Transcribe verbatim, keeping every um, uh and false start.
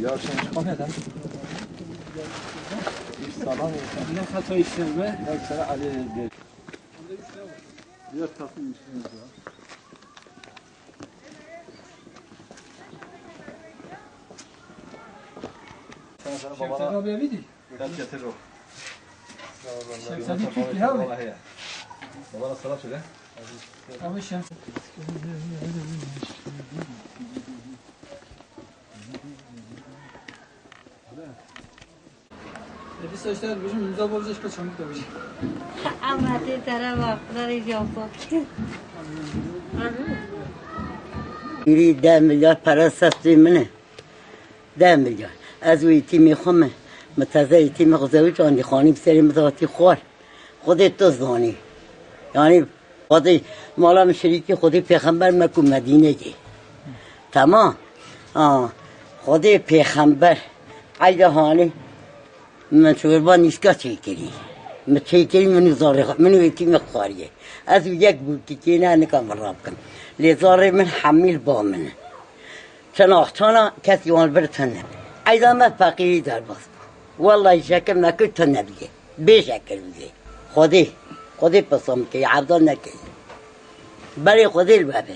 Ya sen çıkamıyor lan. İş sağlam olsun. Ne hata işler be? Ya sana Ali bir. Diğer takım işimiz var. Sen sana Şevket babana abiye bir değil. Gel getir o. Şevket bir değil abi. Babana selam söyle. Abi Şevket. E, bir saçlar bizim imza olacak kaçanlık da bizim. Ama te tara bak, bunlar iyice olsun. Biri deh milyar para sattı mı ne? Deh milyar. Ez û yetîmê xwe me. Min teze yetîmê xwe zewicandî, xanî bi serê min zatî xwar. Xwedê tu zanî. Yanî Xwedê mala min şirîkî Xwedê pêxember me ku Medîneyê. Temam. Ha. Xwedê pêxember eyda hanî min çorba nîşka çêkirî. Min çêkirî min û zarê xwe, min û yetîmê xwariye. Ez û yek bûkî kêne nikan min rabikim. Lê zarê min hemîl ba min in. Çend axçana kesî wan vir tune. Eyda me feqîrî derbas bû. Wellahî şekil me kir tune bidê. Bê şekil bidê. Xwedê, Xwedê pesam key, evda nekey. Berê Xwedê li we be.